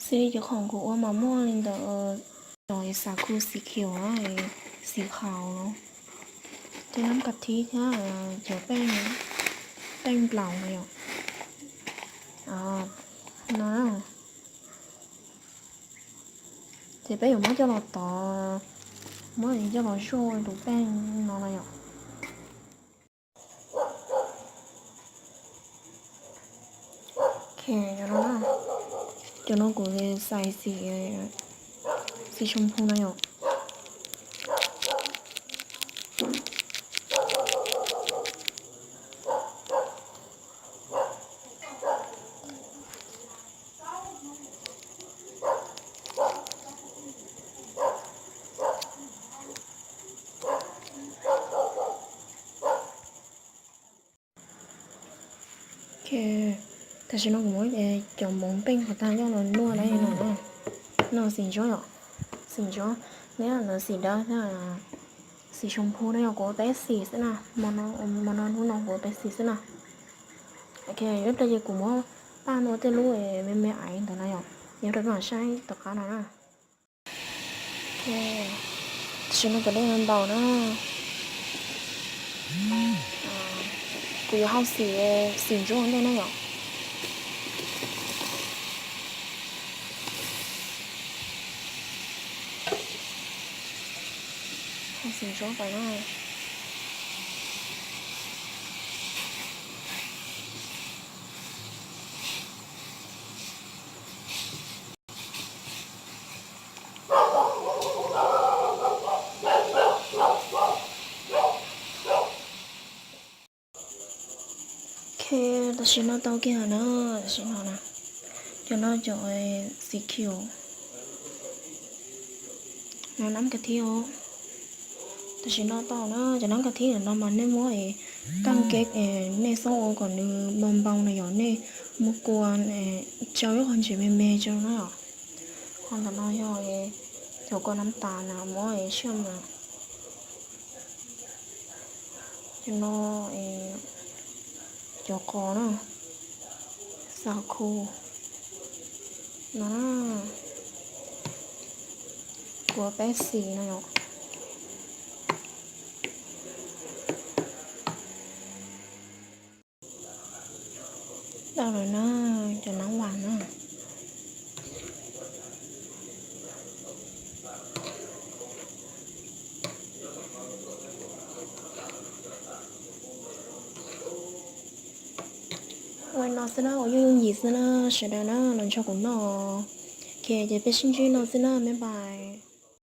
Xws li cov khoom kuv ua mas muaj li ntawm cov xav khu xim khiav, xim khaus, cov nab kas thib thiab cov peej nplaum no yom. No, ces peb yuav muab coj los tov, muab coj los zuaj tus peej no no yom. Cov no kuv xais xim, xim xoo phu no yom. Tam sim no kuv muab cov moov peej qhov tag coj los nuaj na no. No xim ntsuab yom, xim ntsuab, neb lawv xim dawb thiab xim xoo phu no yog kuv ua peb xim xwb na. Hmo no hnub no kuv ua peb xim xwb na. Ok, ib pliag ces kuv muab paj ntawm tej lub me me aiv ntawd na yom, yuav rau peb mam saib tom qab no na. Tam sim no cov dej no ntaus na, kuv yuav hau xim, xim ntsuab ua ntej na yom. Hau xim ntsuab pais na. Ok, tam sim no tau kiag na, tam sim no na, cov no cov xim khiav, no nab kas thib os. Tam sim no tau na, cov nab kas thib no mas nej muab es kaj kev, nej xob ua kom nws npau npau na yom, nej muab kua tsau ib qho ntsis me me rau na yom. Ho ntawm no yog cov kua nab tas na, muab siaj mas. Cov no, cov qos na, xa khu no, kuv ua peb xim no yom. Tau lawm na, cov nab vas na. Ua li no xwb na, ua yooj yooj yim xwb na, sawv daws na los nrog kuv noj. Ok, ces peb sib ntsib no xwb na, bye bye.